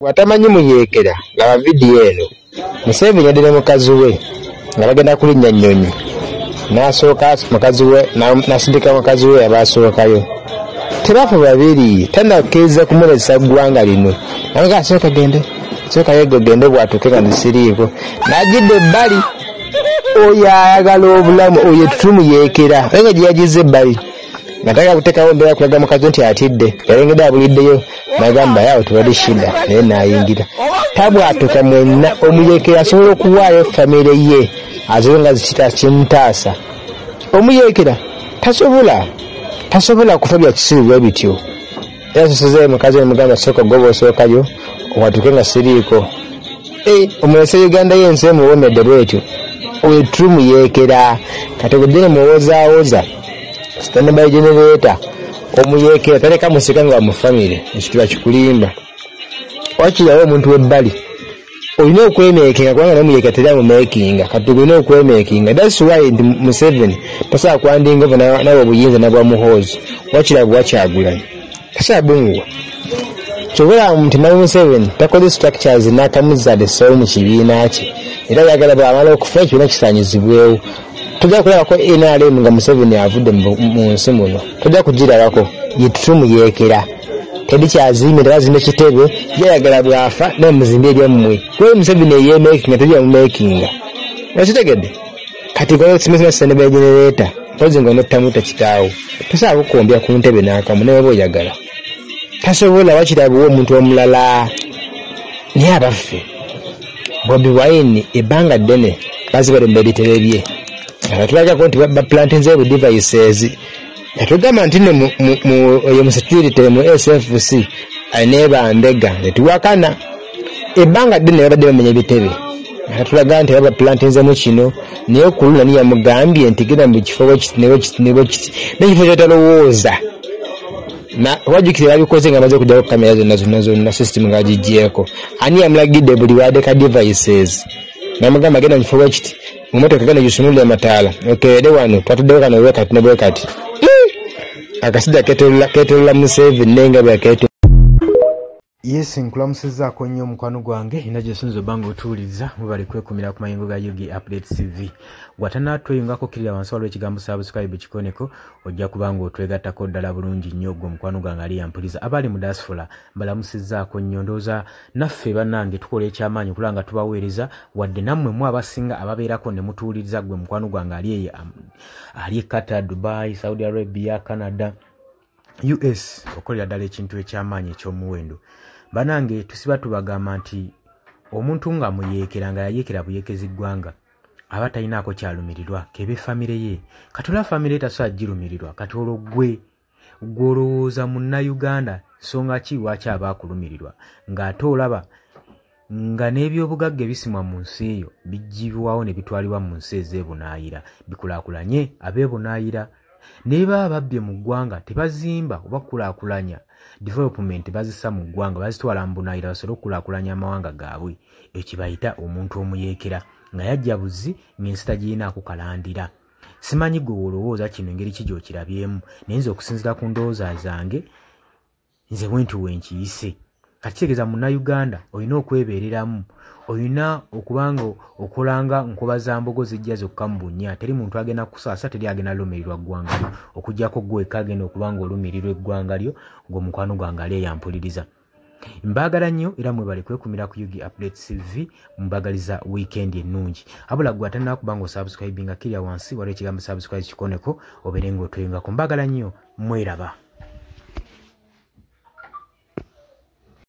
Bw'atamanyi muyeekera laba vidiyo eno. Museveni yadde ne mukazi we nga bagenda kulinnya nnyonyi n'asooka mukazi we n'asindika mukazi we aba asookayo. Tebafa babiri tannakkiriza kumulesa ggwanga lino. Naye asooka gende sooka yegwe gende bw'atuuke nga siriiko n'agidda ebbali. Oyo ayagala obulamu oyo tutumuyeekera naye nga gye yagizza ebbali nga tagala kuteekawo mbeera kulaga mukazi nti atidde yalengedde abuliddeyo n'agamba yawo tewali shida naye n'ayingira. Tabwatuka mwenna omuyeekera asobola okuwaayo famire ye azibe nga kimutaasa. Omuyeekera tasobola kufa bya kisiru bwe bityo. Era sosezeeyo mukazi nemugamba sooka goba osookayo owatuke nga siriiko. Omulese Uganda y'ensi emuwomedde bwetyo oyo tumuyeekera. Kati gwe ne muwozaawoza standby generator omuyeekera taleka musika nga mu famire ekyo kikulimba. Wakirawo omuntu w'ebbali olina okwemeekinga kubanga n'omuyeekera teri amumeekinga. Kati olina okwemeekinga. That's why nti Museveni tasobola kwandinga nawe obuyinza nabwa Muhoozi wakira bwakyagulanyi tasobola bumuwa. Kyova nti Mwami Museveni takoze structures n'akamuzaalisawo mu kibiina kye era ayagala bw'amala okufa ekibiina kisaanyizibwewo. Tojja kulabako NRM nga Museveni avudde mu nsi muno, tojja kugirabako. Ye tutumuyeekera teri kyazimbe tebazimba ekitebe yayagala bw'afa naye muzimbe ebyammwe. Kuba Museveni eyeemeekinga teri yamumeekinga. Okitegedde? Kati gwe standby generator mpozi nga onottamuta kitaawo tosobola kukombya ku ntebe n'akamu naye oba oyagala. Tasobola wakirabuwa omuntu omulala. Naye abaffe Bobi Wine ebbanga ddene bazibalemba ebitebe bye. Abatulagako nti baplantinze bu devices. Yatugamba nti nno oyo mu security mu SFC alina bambega ne tuwakana. Ebbanga ddene babadde bamenya ebitebe. Atulaga nti baplantinzemu kino naye ku luno ani yamugambye nti genda mu kifo bwe kiti ne bwe kiti ne bwe kiti n'ekifo ky'otalowooza. Wajjukira babikoze nga bamaze okuggyako kamera zonna zonna zonna system ng'agiggyeeko. Ani yamulagidde buli w'ateeka devices? N'amugamba genda mu kifo bwe kiti mu mmotoka genda gisumulule amataala okeere wano twatuddewo kano bwe kati ne bwe kati. Akasajja keetoolola Museveni naye nga bwe yakeetoolola. Yes, nkulamusizzaako nnyo omukwano gwange ina gyesunza obanga otuwuliriza mubali kwekumira ku mayengo ga UG Update TV. Bw'atanaatweyungako kkirira wansi waliwo ekigambo subscribe kikoneko ojja kuba ng'otwegattako ddala bulungi nnyo gwe omukwano gwange ali yampuliza. Abali mu diaspora mbalamusizzaako nnyo, ndowooza naffe bannange tukola ekyamaanyi okulaba nga tubaweereza wadde nammwe mu abasinga ababeerako ne mutuwuliriza gwe mukwano gwange ali eyo ali e Qatar, Dubai, Saudi Arabia, Canada, US okolera ddala ekintu ekyamaanyi eky'omuwendo. Banange tusiba tubagamba nti omuntu nga muyeekera nga yayeekera buyeekezi ggwanga aba talinaako kyalumirirwa kebe famire ye. Kati olwa famire ye tasobola girumirirwa, kati olwo ggwe olowooza munnayuganda nsonga ki lwaki aba akulumirirwa ng'ate olaba nga n'ebyobugagga ebisimwa mu nsi eyo biggyibwawo ne bitwalibwa mu nsi ez'ebunaayira bikulaakulanye ab'ebunaayira. Ne baba babbye mu ggwanga tebazimba oba kukulaakulanya development bazissa mu ggwanga bazitwala mu bunaayira basobole okukulaakulanya amawanga gaabwe. Ekyo kye bayita omuntu omuyeekera nga yajja buzzi ng'ensi tagirinaako kalandira. Simanyi gwe w'olowooza kino engeri ki gy'okirabyemu, naye nze okusinziira ku ndowooza zange nze bwe nti we nkiyise. Kati kitegeeza munnayuganda olina okwebeereramu, olina okuba nga okolanga nkoba za mbogo zijja zokka mu bunnya. Teri muntu agenda kusaasa, teri agenda lumirirwa ggwanga lyo okuggyako ggwe wekka agenda okuba ng'olumirirwa eggwanga lyo ng'omukwano gwange ali eyampuliriza. Mbaagala nnyo era mwebale kwekumira ku UG Updates TV, mbagaliza weekend ennungi. Abula gwe atannaba kuba ng'osubscribinga kkirira wansi waliwo ekigambo subscribe kikoneko obeere ng'otweyungako. Mbaagala nnyo, mweraba.